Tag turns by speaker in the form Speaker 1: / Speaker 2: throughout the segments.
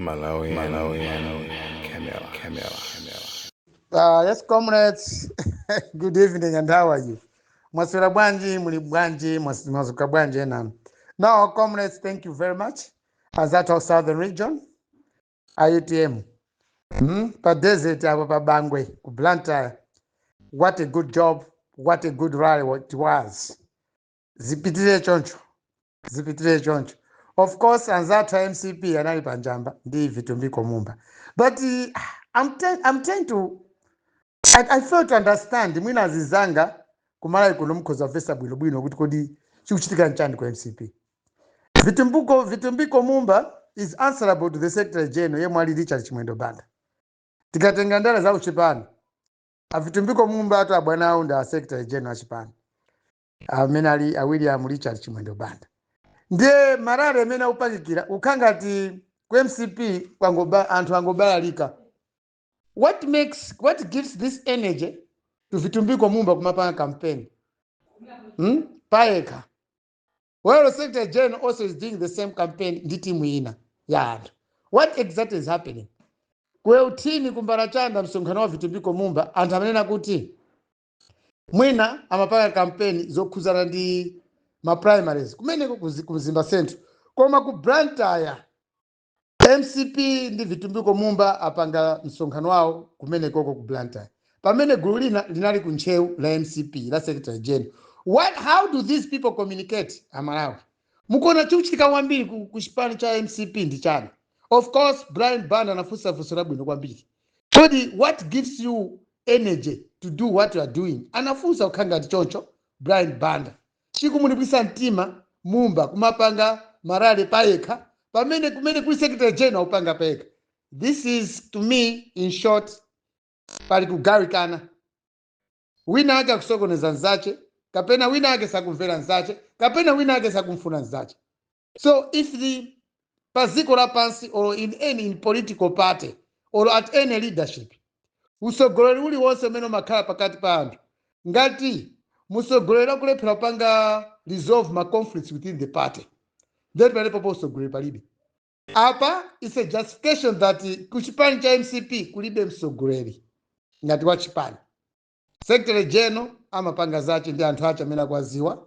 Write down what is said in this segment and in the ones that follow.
Speaker 1: Malawi, Malawi, Camera, Camera, Camera.
Speaker 2: Yes, comrades. Good evening and how are you? Mwaswera bwanji, muli bwanji, mwazuka bwanji enanu. Now, comrades, thank you very much. As that of Southern Region, IUTM. Pa desert apo pa Bangwe, ku Blantyre. What a good job, what a good rally it was. Zipitire choncho. Zipitire choncho. Of course, anzathu a MCP anali panjamba ndi Vitumbiko Mumba. But I'm trying to I fail to understand. Mwina azizanga kumalawi kuno mukhoza kumvetsa bwinobwino kuti kodi chikuchitika nchani ku MCP. Vitumbiko Mumba is answerable to the Secretary General, yemwe ali Richard Chimwendo Banda. Tikatenga ndale za uchipani, aVitumbiko Mumba atu abwana awo ndi a Secretary General achipani amene ali a William Richard Chimwendo Banda. Ndiye ma rally amene akupangikira ukhangati ku MCP kwangoba anthu angobalalika. What gives this energy to Vitumbiko Mumba kumapanga campaign Payekha, while Secretary General also is doing the same campaign ndi timu ina ya anthu. What exactly is happening ku Euthini, kumbarachanda, msonkhano wa Vitumbiko Mumba? Anthu amanena kuti mwina amapanga campaign zokhuzana ndi ma primaries kumeneko ku Mzimba Central, koma ku Blantyre MCP ndi Vitumbiko Mumba apanga msonkhano wawo kumenekoko ku Blantyre, pamene gulu lina linali ku Ntcheu la MCP la Secretary General. How do these people communicate? Amalawi, mukuona chikuchitika kwambiri ku chipani cha MCP ndi chani? Of course, Brian Banda anafunsa funso labwino kwambiri: kodi what gives you energy to do what you are doing? Anafunsa kukhala ngati choncho Brian Banda. Chikumulipwisa mtima Mumba kumapanga ma rally payekha pamene kumene kuli Secretary General upanga payekha. This is, to me, in short, pali kugawikana. Wina ake akusokoneza nzache, kapena wina ake sakumvera nzache, kapena wina ake sakumfuna nzache. So if the pa dziko lapansi or in any in political party or at any leadership, usogoleri uliwonse umene umakhala pakati pa anthu, ngati musogoleri akulephera kupanga resolve ma conflicts within the party, then palepopo usogoleri palibe. Apa is a justification that kuchipani cha MCP kulibe msogoleri ngati wa chipani. Secretary General amapanga zache ndi anthu ache amene akwaziwa.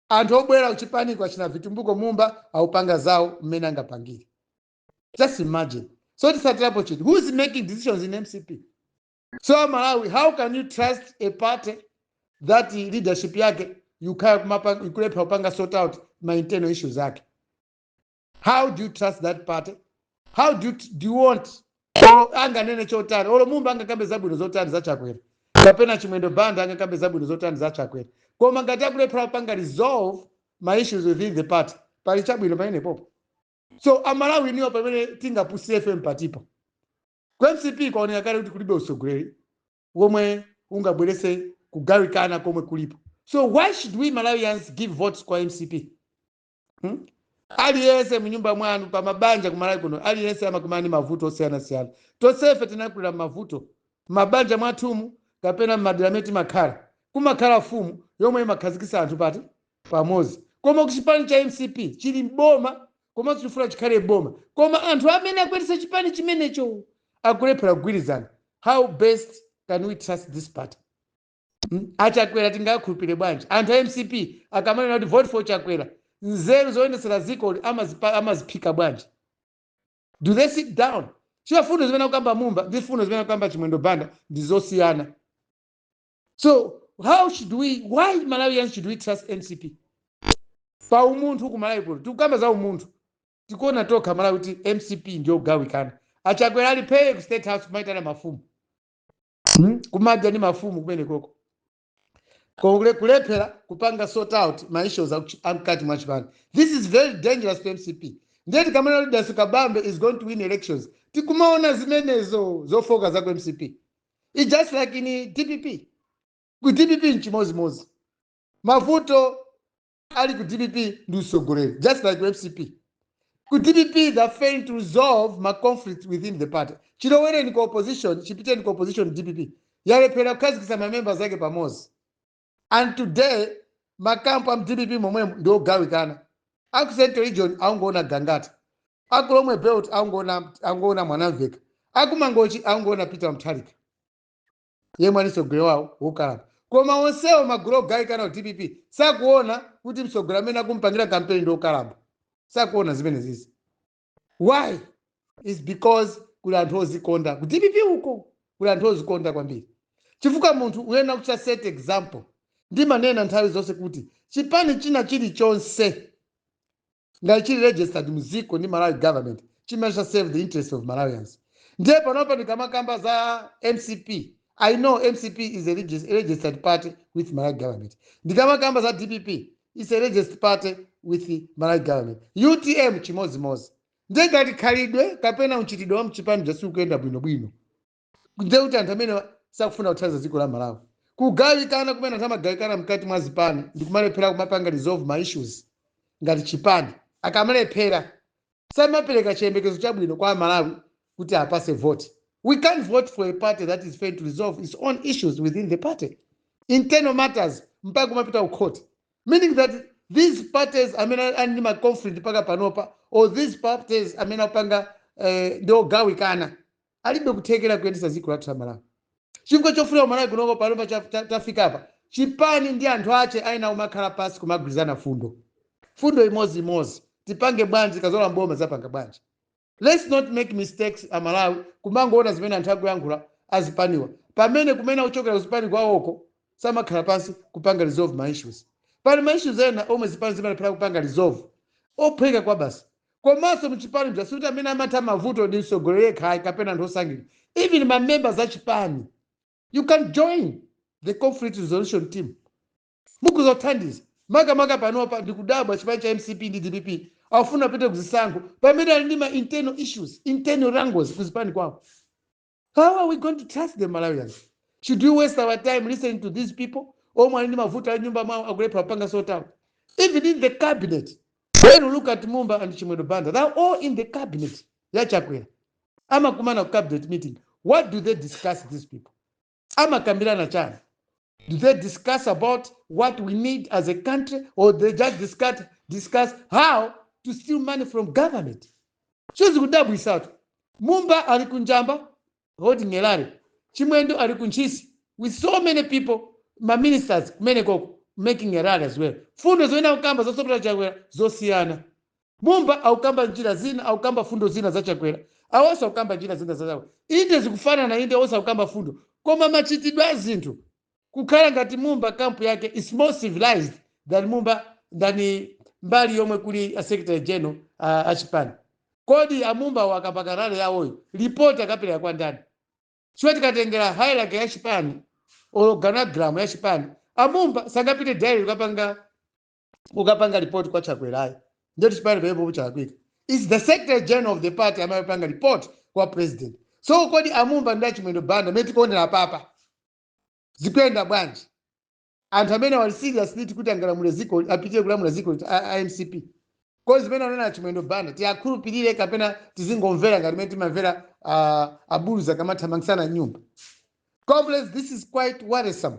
Speaker 2: Anthu obwera kuchipaniko, achina Vitumbiko Mumba, akupanga zawo mmene angapangire. Just imagine. So tisatirapo chiti, who is making decisions in MCP? So Malawi, how can you trust a party that leadership yake yukhala ikulephera kupanga sort out ma internal issues ake? How do you trust that party? How do you want, olo anganene chotani, olo Mumba angakambe zabwino zotani zaChakwera, kapena Chimwendo Banda angakambe zabwino zotani zaChakwera, koma ngati akulephera kupanga resolve ma issues within the party, pali chabwino pamene popo? So Amalawi niwo pamene tingapusire FM patipo. Ku MCP kwaoneka kale kuti kulibe usogoleri womwe ungabwerese kugawikana komwe kulipo. So why should we Malawians give votes kwa MCP, Aliyense munyumba mwanu, pa mabanja kumalawi kuno, aliyense amakumana ndi mavuto osiyanasiyana. Tonsefe tinakulira mavuto mabanja mwathumu kapena mmadera amene timakhala. Kumakhala fumu yomwe imakhazikitsa anthu pati pamodzi. Koma kuchipani cha MCP chili mboma, komanso chifuna chikhale boma, koma anthu amene akuyendetsa chipani chimenecho akulephera kugwirizana. How best can we trust this party, AChakwera tingakhulupirire bwanji? Anthu a MCP akamanena kuti "Vote for Chakwera", nzeru zoyendetsera dzikoli amaziphika bwanji? Do they sit down? Chiwa fundo zimene akukamba Mumba ndi fundo zimene akukamba Chimwendo Banda ndi zosiyana. So how should we why Malawians should we trust MCP? Pa umunthu kumalawi kuno, tikukamba za umunthu, tikuona tokha Malawi kuti MCP ndiyogawikana. AChakwera ali peye ku State House kumaitana mafumu, Kumadya ndi mafumu kumene koko. Kulephera kupanga sort out ma issues amkati mwa chipani. This is very dangerous to MCP. Ndiye tikamana kuti Kabambe is going to win elections, tikumaona zimenezo zofoka za ku MCP. It's just like in DPP. Ku DPP nchimozimozi. Mavuto ali ku DPP ndi usogoleri, just like ku MCP. Ku DPP they failing to resolve ma conflict within the party. Chilowereni ku opposition, chipiteni ku opposition, DPP yalephera kukhazikitsa ma members ake pamodzi. And today makampu am DPP momwemo ndi ogawikana. Aku Central Region aungoona Gangata. Akulomwe Belt angoona Mwanamveka, akuMangochi angoona Peter Mutharika yemwe ali mtsogoleri wawo wokalamba. Koma onsewo magulu ogawikana ku DPP sakuona kuti mtsogoleri amene akumpangira kampeni ndi wokalamba, sakuona zimene zizi. Why? Is because kuli anthu ozikonda ku DPP uko, kuli anthu ozikonda kwambiri, chifukwa munthu uyenera kuchita set example. Ndimanena nthawi zonse kuti chipani china chilichonse ngati chili registered muziko ndi Malawi government chimachita serve the interest of Malawians. Ndiye panopa ndikamakamba za MCP, I know MCP is a registered party with Malawi government. Ndikamakamba za DPP, is a registered party with the Malawi government. UTM chimozimozi. Ndiye ngati khalidwe kapena mchitidwe wa mchipani jasikuyenda bwinobwino, ndiye kuti anthu amene sakufuna kuthandiza dziko la Malawi. Kugawikana kumene anthu amagawikana mkati mwa zipani ndikumalephera kumapanga resolve ma issues ngati chipani, akamalephera samapereka chiyembekezo chabwino kwa Malawi kuti apase vote. We can't vote for a party that is failed to resolve its own issues within the party, internal matters, mpaka kumapita ku court, meaning that these parties amene ali ndi ma conflict mpaka panopa, or these parties amene apanga ndi ogawikana, alibe kuthekera kuyendetsa dziko lathu la Malawi. Chifukwa chofuna Malawi kunoko panopa tafika apa, chipani ndi anthu ache aina umakhala pasi kumagwirizana fundo, fundo imodzi, tipange bwanji kazola mboma, zapanga bwanji. Let's not make mistakes, Amalawi, kumangoona zimene anthu akuyankhula azipaniwa, pamene kumene akuchokera kuzipani kwawoko samakhala pansi kupanga resolve ma issues. Pali ma issues ena omwe zipani zimalephera kupanga resolve, ophweka kwa basi. Komanso mchipani mja sikuti amene amatha mavuto ndi mtsogoleri yekha kapena anthu osankhidwa. Even ma members a chipani, you can join the conflict resolution team, mukuzothandiza. Makamaka panopa ndikudabwa chipani cha MCP ndi DPP afuna apite kuzisankho pamene ali ndi ma internal issues, internal wrangles kuzipani kwawo. How are we going to trust the Malawians? Should we waste our time listening to these people omwe ali ndi mavuto a nyumba mwawo akulepha kupanga sort out? Even in the cabinet, when you look at Mumba and Chimwendo Banda, they're all in the cabinet ya Chakwera, amakumana ku cabinet meeting. What do they discuss, these people? Amakambirana chani? Do they discuss about what we need as a country, or they just discuss how to steal money from government? Sizikudabwisatu. Mumba ali kunjamba holding a rally, Chimwendo ali kuNtchisi with so many people, ma ministers kumene koko, making a rally as well. Fundo zoyena kukamba zosopera Chakwera zosiyana. Mumba akukamba njira zina, akukamba fundo zina za Chakwera, awonso akukamba njira zina za Chakwera. Inde zikufanana, inde onse akukamba fundo, koma machitidwe a zinthu kukhala ngati Mumba camp yake is more civilized than Mumba, than mbali yomwe kuli a secretary general achipani. Kodi aMumba wakapaka rally yawoyo, ripoti akapereka kwa ndani? Chifukwa tikatengera hierarchy ya chipani, organogram ya chipani, aMumba sangapite direct ukapanga report kwa Chakwerayo. Ndeti chipani pepo chalakwika. Is the secretary general of the party amapanga report kwa president. So kodi aMumba ndi aChimwendo Banda, mene tikuonera papa, zikuyenda bwanji? Anthu amene wali serious niti kuti angalamule ziko, apitire kulamula ziko a MCP? Kodi zimene anena aChimwendo Banda tiyakhulupirire kapena tizingomvera ngati mene timamvera abuluzi akamathamangisana nyumba? Complex, this is quite worrisome.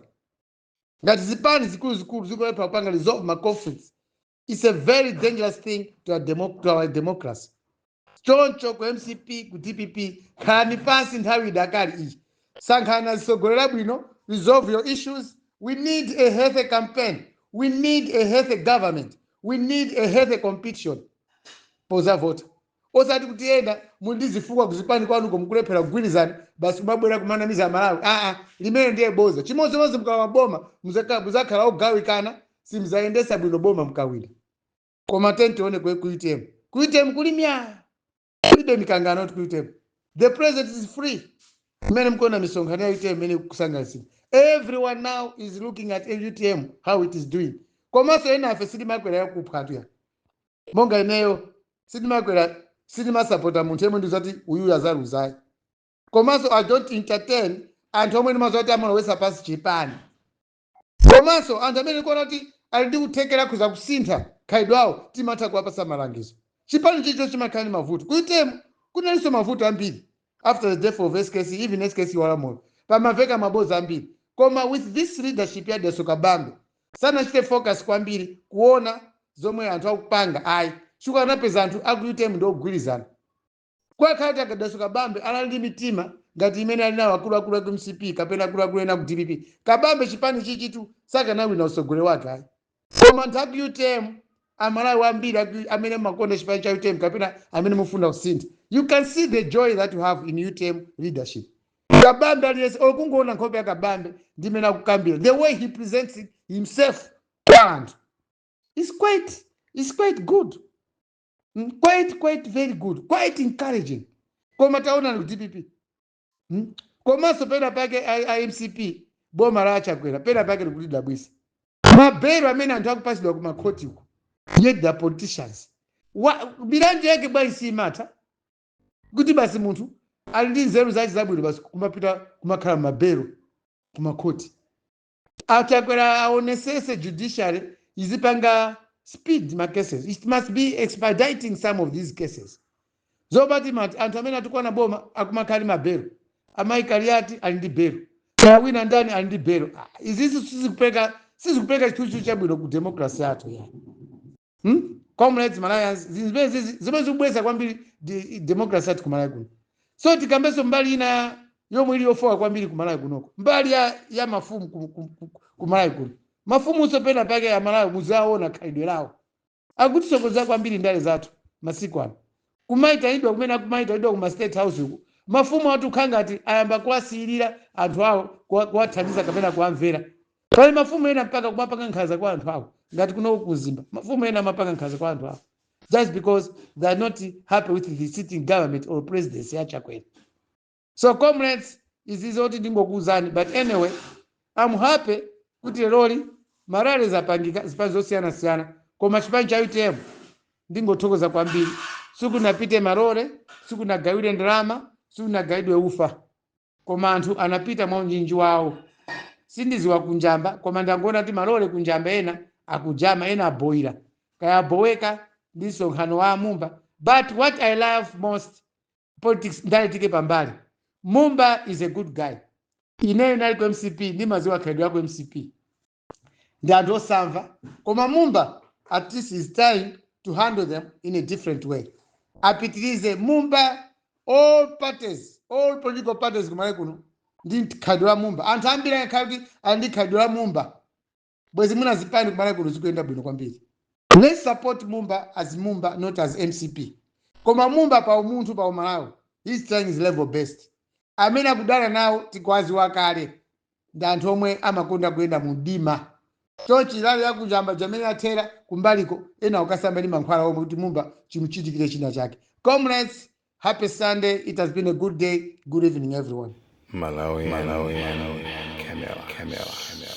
Speaker 2: Ngati zipani zikuluzikulu zikulepha kupanga resolve ma conflicts, it's a very dangerous thing to our democracy. Choncho ku MCP, ku DPP, khalani pansi nthawi idakali iyi, sankhani zisogolera bwino, resolve your issues. We need a healthy campaign, we need a healthy government, we need a healthy competition pozavota, osati kuti ena muli ndi zifukwa kuzipani kwanuko mukulephera kugwirizana, basi kumabwera kumanamiza Malawi. Aa, limene ndiye boza. Chimodzimodzi mukalowa boma muzakhala ogawikana, simuzayendesa bwino boma mukawina. Koma tentione kwe ku UTM. Ku UTM kuli mya, kulibe mikangano ku UTM. The president is free. Mmene mkuona misonkhano ya UTM imene kusangalatsidwa, everyone now is looking at UTM, how it is doing. Komanso ena afe sitimakwera yakuphwa ya, monga ineyo sitimakwera, sitimasapota munthu yemwe ndizati uyuyu azaluzayi. Komanso I don't entertain anthu omwe ndimazoti amalowesa pasi chipani. Komanso anthu amene ndikuona kuti ali ndi kuthekera kuza kusintha khalidwe awo, timatha kuwapasa malangizo. Chipani chicho chimakhala ndi mavuto. Ku UTM kunalinso mavuto ambiri after the death of SKC. Even SKC walamoyo, pamaveka maboza ambiri. Koma with this leadership ya Dalitso Kabambe, sanachite focus kwambiri kuona zomwe anthu akupanga ayi. Chifukwa anapeza anthu aku UTM ndi ogwirizana. Kwakhala kuti a Dalitso Kabambe anali ndi mitima ngati imene ali nawo akuluakulu aku MCP kapena akuluakulu ena ku DPP, Kabambe chipani chichitu sakanawina usogolero wake ayi. Koma anthu aku UTM, Amalawi ambiri amene makonda chipani cha UTM kapena amene mufuna kusintha, you can see the joy that you have in UTM leadership. Kabambe, aliyense okungoona nkhope ya Kabambe ndimene akukambira, the way he presents himself kwa anthu is quite good. Quite very good, quite encouraging. Koma taona ku DPP. Komanso pena pake a MCP, boma la Achakwera, pena pake likutidabwisa mabelo amene anthu akupasidwa ku makhoti uko, yet the politicians milandu yake bwanji siyimatha? Kuti basi munthu ali ndi nzeru zace zabwino, basi kumapita kumakhala mabelo kumakhoti. Achakwera aonesese judiciary izipanga speed ma cases. It must be expediting some of these cases. Zopati mati anthu amene atukwana boma akumakhala mabelo, amayi Kaliati ali ndi belo, kaya wina ndani ali ndi belo. Ah, izizi sizikupereka chithunzi chabwino ku democracy yathu yani. Comrades, Malawians, zimene zikubweza kwambiri democracy yathu kumalawi kuno. So tikambenso mbali ina yomwe ili yofoka kwambiri kumalawi kunoko, mbali ya mafumu kumalawi kuno. Mafumunso pena pake ya Malawi muzaona khalidwe lawo, akutisokoneza kwambiri ndale zathu masiku ano. Kumaitanidwa kumene akumayitanidwa kuma State House uku, mafumu athu kukhala ngati ayamba kuwasiyirira anthu awo, kuwathandiza kapena kuwamvera. Pali mafumu ena mpaka kumapanga nkhanza kwa anthu awo. Ngati kuno kuzimba, mafumu ena amapanga nkhanza kwa anthu awo just because they are not happy with the sitting government or presidency ya Chakwera. So comrades, izi zoti ndingokuwuzani, but anyway, I'm happy kuti leroli ma rally zapangika zipani zosiyanasiyana, koma chipani cha UTM ndingothokoza kwambiri. Sikunapite malole, sikunagawire ndalama, sikunagawidwe ufa, koma anthu anapita mwa unyinji wawo. Sindiziwa kunjamba, koma ndangoona kuti malole kunjamba ena akujama, ena aboyira, kaya aboweka ndi msonkhano wa Mumba. But what I love most, politics ndalitike pambali, Mumba is a good guy. Ineyo nali ku MCP, ndimaziwa khalidwe ku MCP ndi anthu osamva, koma Mumba at least is trying to handle them in a different way. Apitirize Mumba. All parties, all political parties kumalawi kuno ndi khalidwe la Mumba. Anthu ambiri akhala kuti ali ndi khalidwe la Mumba, bwezi muna zipani kumalawi kuno zikuyenda bwino kwambiri. Let's support Mumba as Mumba, not as MCP. Koma Mumba pa umunthu, pa umalawi, he's trying his level best. Amene akudana nawo tikwaziwa kale, ndi anthu omwe amakonda kuyenda mu mdima. Chonchi rally yakunjamba jamene athera kumbaliko, ena ukasamba ndi mankhwala omwe kuti Mumba chimuchitikire china chake. Comrades, happy Sunday. It has been a good day. Good evening, everyone.
Speaker 1: Malawi, Malawi, Camera, Camera, Camera.